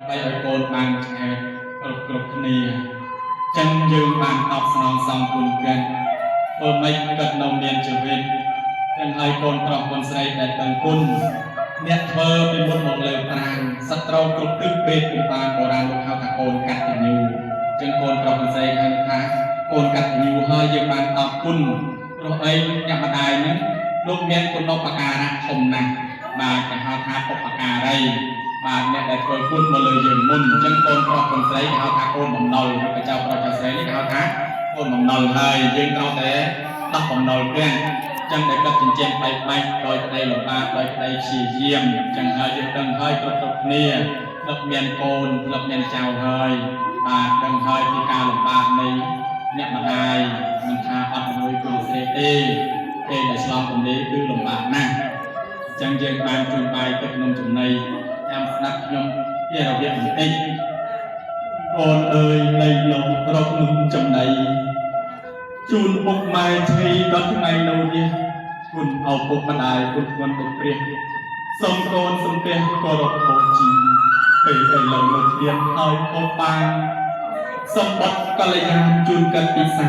ដើម្បីឲ្យកូនបានឆ្អែតគ្រប់គ្រប់គ្នាចឹងយើងបានតបស្នងសងគុណគាត់ធ្វើម៉េចគាត់នៅមានជីវិតចឹងហើយកូនប្រុសកូនស្រីដែលដឹងគុណអ្នកធ្វើពីមុនមកលើប្រានសត្រូវគ្រប់ទិសពេទ្យពុំបានបុរាណលោកហៅថាកូនកតញ្ញូចឹងកូនប្រុសកូនស្រីហៅថាកូនកតញ្ញូហើយយើងបានតបគុណព្រោះអីអ្នកម្ដាយហ្នឹងលោកមានគុណូបការៈធំណាស់បាទគេហៅថាបុព្វការីបាទអ្នកដែលធ្វើគុណមកលើយើងមុនអញ្ចឹងកូនប្រុសកូនស្រីគេហៅថាកូនបំណុលឬក៏ចៅប្រុសចៅស្រីនេះគេហៅថាកូនបំណុលហើយយើងត្រូវតែដោះបំណុលគេអញ្ចឹងដែលគាត់ចិញ្ចឹមបែកបែកដោយក្តីលំបាកដោយក្តីព្យាយាមអញ្ចឹងហើយយើងដឹងហើយគ្រប់គ្រប់គ្នាធ្លាប់មានកូនធ្លាប់មានចៅហើយបាទដឹងហើយពីការលំបាកនៃអ្នកម្ដាយមិនថាអត់មួយគូស្រីទេពេលដែលឆ្លងទន្លេគឺលំបាកណាស់ អញ្ចឹងយើងបានជូនបាយទឹកនំចំណីចាំស្ដាប់ខ្ញុំពីរវៈបន្តិចកូនអើយនៃលោករកនំចំណីជូនពុកម៉ែឆីដល់ថ្ងៃនៅនេះគុណឪពុកម្ដាយគុណគុណដូចព្រះសូមកូនសំពះគោរពបូជាពេលឥឡូវលោកឃ្លានហើយហូបបានសម្បត្តិកល្យានជូនកាត់ពិសា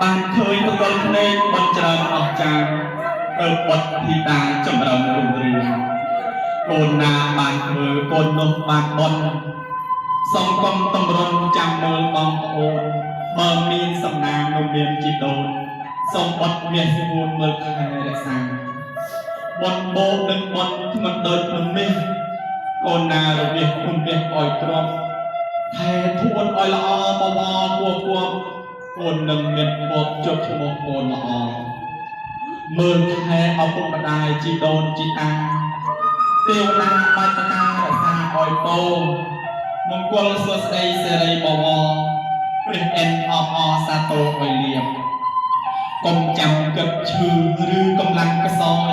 បានឃើញទល់ភ្នែកបនច្រើនអស្ចារ្យទៅបុត្រធីតាចម្រើនរុងរឿងកូនណាបានធ្វើកូននោះបានបុណ្យសូមកុំតម្រុនចាំមើលបងប្អូនបើមានសំណាងនោះមានជីដូនសូមបុត្រមាសស្ងួនមើលខែរក្សាបុណ្យបោកនិងបុណ្យធ្ងន់ដូចភ្នំមាសកូនណារវិះគុំមាសឲ្យទ្រាំថែធួនឲ្យល្អបវរគួគួបកូននឹងមានភពជោគឈ្មោះកូនល្អ មើលថែឪពុកម្ដាយជីដូនជីតាទេវតាបាច់បការរក្សាឲ្យពោមង្គលសួស្តីសិរីបវរព្រះអិនអបអសាទរឲ្យលៀបកុំចាំគិតឈឺឬកម្លាំងខ្សោយ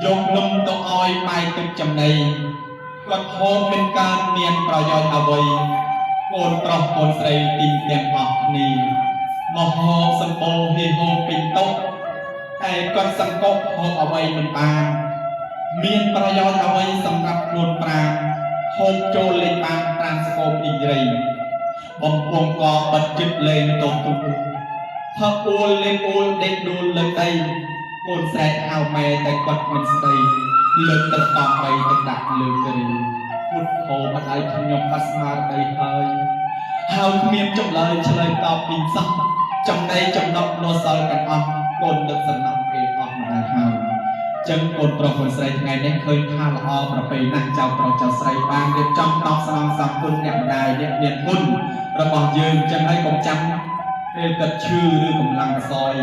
យកនំទៅឲ្យបាយទឹកចំណីគាត់ហូបមិនកើនមានប្រយោជន៍អ្វីកូនប្រុសកូនស្រីទីទាំងអស់គ្នាមកហូបសម្បូរហេហូពេញតុ តែគាត់សង្កត់ហូបអ្វីមិនបាន មានប្រយោជន៍អ្វីសម្រាប់ខ្លួនប្រាណហូបចូលលេងបានប្រានស្គមអ៊ីងរៃបំពង់កបិទចិត្តលេងតទូផើអួលលេងអួលដេកដួលលើដីកូនស្រែកហៅម៉ែតែគាត់មិនស្ដីលើកទឹកកង់បីទៅដាក់លើគ្រីពុទ្ធោម្ដាយខ្ញុំអត់ស្មារតីហើយហៅគ្មានចម្លើយឆ្លើយតបពីសោះចំណៃចំណុកនៅសល់ទាំងអស់កូននឹកសំណប់គេអស់ម្ដាយហើយចឹងកូនប្រុសកូនស្រីថ្ងៃនេះឃើញថាល្អប្រពៃណាស់ចៅប្រុសចៅស្រីបានរៀបចំតបស្នងសងគុណអ្នកម្ដាយអ្នកមានគុណរបស់យើងចឹងហើយកុំចាំពេលគាត់ឈឺឬកម្លាំងខ្សោយ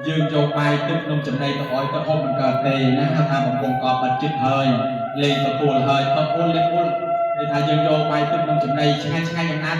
យើងយកបាយទឹកនំចំណីទៅឲ្យគាត់ហូបមិនកើតទេណាហៅថាបំពង់កបិទចិត្តហើយលេងទទួលហើយផឹកអ៊ុលលេងអ៊ុលគេថាយើងយកបាយទឹកនំចំណីឆ្ងាញ់ឆ្ងាញ់យ៉ាងណា